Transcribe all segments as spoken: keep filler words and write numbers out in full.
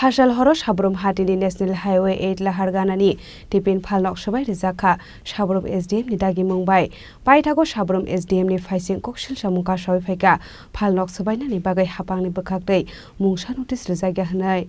Phasal horo Sabrum Hatini National Highway eight Laharganani tipin phalnok swbai rijak kha Sabrum S D M ni dagimung bai. Paithago Sabrum S D M ni phaising koksil samung kasawi phaikha phalnok swbainani bagwi hapangni bwkhaktwi mungsa notice rijakya hwnwi.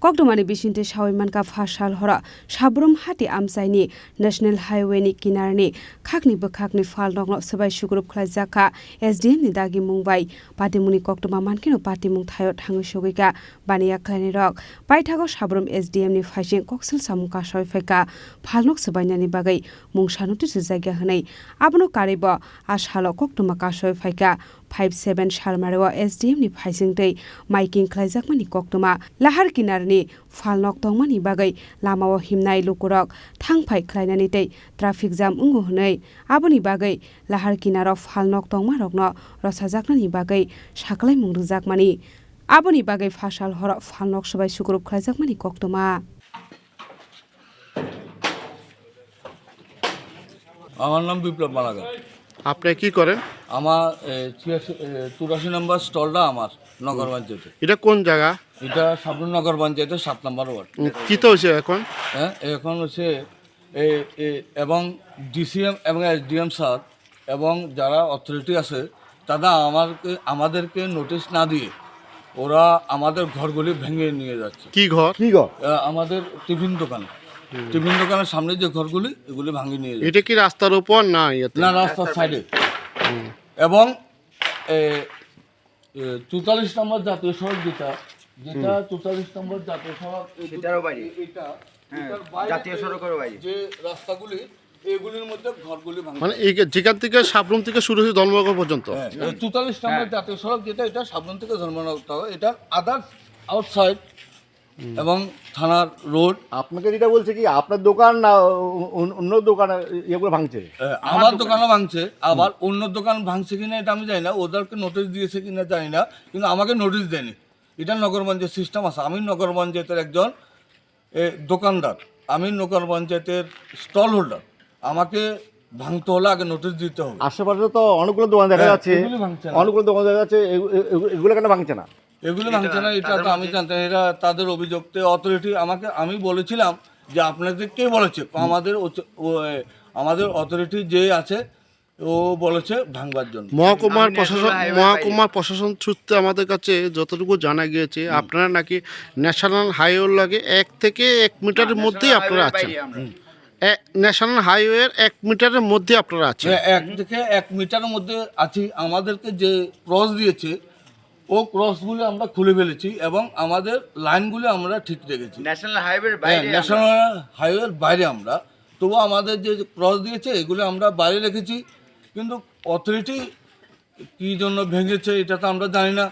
Koktwmani bisingtwi sawi mankha, phasal horo Sabrum Hati amchaini National Highway ni kinarni khakni bwkhakni phalnokno swbai sugrub khlaijak kha S D M ni dagimung bai. Patimungni koktwma mankhe no patimung thaio thangwi sogwi kha. Baniya khlainairok paithago Sabrum S D M ni phaising koksil samung kasawi phaikha phalnok swbainani bagwi mungsa notice rijakya hwnwi. Abono karwibo a salo koktwma kasawi phaikha five seven salmario S D M ni phaising twi maiking khlaijakmani koktwma. Lahar kinarni phalnok tongmani bagwi lamao himnai lukurok thangphai khlainani tei traffic jam wngo hwnwi. Aboni bagwi lahar kinaro phalnok tongmarokno rosajaknani bagwi saklaimung rwjakmani. Aboni bagwi phasal horo phalnok swbai sugrub khlaijakmani koktwma. আমার নাম বিপ্লব মালাকার। আপনি কি করেন? আমার, এ, ছিয়াশি, এ, চুরাশি নম্বর স্টলটা আমার নগর পঞ্চায়েতে। এটা কোন জায়গা? এটা সাবরুম নগর পঞ্চায়েতের সাত নম্বর ওয়ার্ড। উম, কি তো হয়েছে এখন? হ্যাঁ, এখন হচ্ছে এ, এ, এবং ডিসিএম এবং এসডিএম স্যার এবং যারা অথরিটি আছে, তারা আমাকে, আমাদেরকে নোটিশ না দিয়ে ওরা আমাদের ঘরগুলি ভেঙে নিয়ে যাচ্ছে। কি ঘর? কি ঘর? আহ, আমাদের টিফিন দোকান। হুম। টিফিন দোকানের সামনে যে ঘরগুলি, এগুলি ভাঙিয়ে নিয়ে যাচ্ছে। এটা কি রাস্তার উপর না ইয়েতে? না, রাস্তার সাইডে। হুম। এবং, এ, এ, চুয়াল্লিশ নম্বর জাতীয় সড়ক যেটা, যেটা হুম। চুয়াল্লিশ নম্বর জাতীয় সড়ক, এই সেটারও বাইরে। এটা, হ্যাঁ, এটার বাইরে জাতীয় যে, সড়কেরও বাইরে। যে রাস্তাগুলি, এগুলির মধ্যে ঘরগুলি ভাঙছে। মানে এই যে যেখান থেকে সাবরুম থেকে শুরু হয়েছে ধর্মনগর পর্যন্ত? হ্যাঁ, এই চুয়াল্লিশ নম্বর হ্যাঁ। জাতীয় সড়ক যেটা, এটা সাবরুম থেকে ধর্মনগর, এটা আদার্স আউটসাইড হুম। এবং থানার রোড। আপনাকে যেটা বলছে কি আপনার দোকান না অ-, অ-, অন্য দোকান এগুলো ভাঙছে? এ, আমার দোকান। দোকানও ভাঙছে, আবার হুম। অন্য দোকান ভাঙছে কিনা এটা আমি জানি না, ওদেরকে নোটিশ দিয়েছে কিনা জানি না, কিন্তু আমাকে নোটিশ দেয়নি। এটা নগর পঞ্চায়েত সিস্টেম আছে, আমি নগর পঞ্চায়েতের একজন এ, দোকানদার, আমি নগর পঞ্চায়েতের স্টল হোল্ডার, আমাকে ভাঙতে হলে আগে নোটিশ দিতে হবে। আশেপাশে তো অনেকগুলো দোকান দেখা হ্যাঁ, যাচ্ছে, এগুলি ভাঙছে না। অনেকগুলো দোকান দেখা যাচ্ছে, এগু-, এগু-, এগুলো কেন ভাঙছে না? এগুলি ভাঙছে না, এটা এটা তো আমি তাদের মধ্যে জানতাম, এরা তাদের অভিযোগতে অথরিটি আমাকে, আমি বলেছিলাম যে, "আপনাদের কে বলেছে?" হুম। আমাদের অচ-, ও, এ, আমাদের অথরিটি যে আছে, ও বলেছে ভাঙবার জন্য। মহকুমার ন্যাশনাল প্রশাসন, হাইওয়ে মহকুমার বাইরে। প্রশাসন সূত্রে আমাদের কাছে যতটুকু জানা গিয়েছে, হুম। আপনারা নাকি ন্যাশনাল হাইওয়ে লাগে এক থেকে এক মিটারের না, মধ্যেই ন্যাশনাল আপনারা হাইওয়ের আছেন। বাইরে আমরা। হুম। এ, ন্যাশনাল হাইওয়ের এক মিটারের মধ্যে আপনারা আছেন। হ্যাঁ, এক থেকে এক মিটারের মধ্যে আছি। আমাদেরকে যে ক্রস দিয়েছে, ও ক্রসগুলি আমরা খুলে ফেলেছি এবং আমাদের লাইনগুলি আমরা ঠিক রেখেছি। ন্যাশনাল হাইওয়ের হ্যাঁ, বাইরে আমরা। ন্যাশনাল হাইওয়ের বাইরে আমরা। তবু আমাদের যে ক্রস দিয়েছে, এগুলো আমরা বাইরে রেখেছি। কিন্তু অথরিটি কি জন্য ভেঙেছে, এটা তো আমরা জানি না।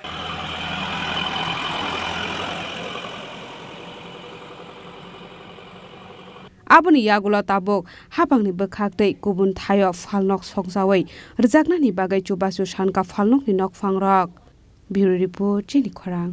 Aboni yagulo tabuk hapangni bwkhak tei kubun thaio phalnok songchaui rwjaknani bagwi chubachu sankha phalnokni nokphangrok. Bureau Report, Chini Khorang.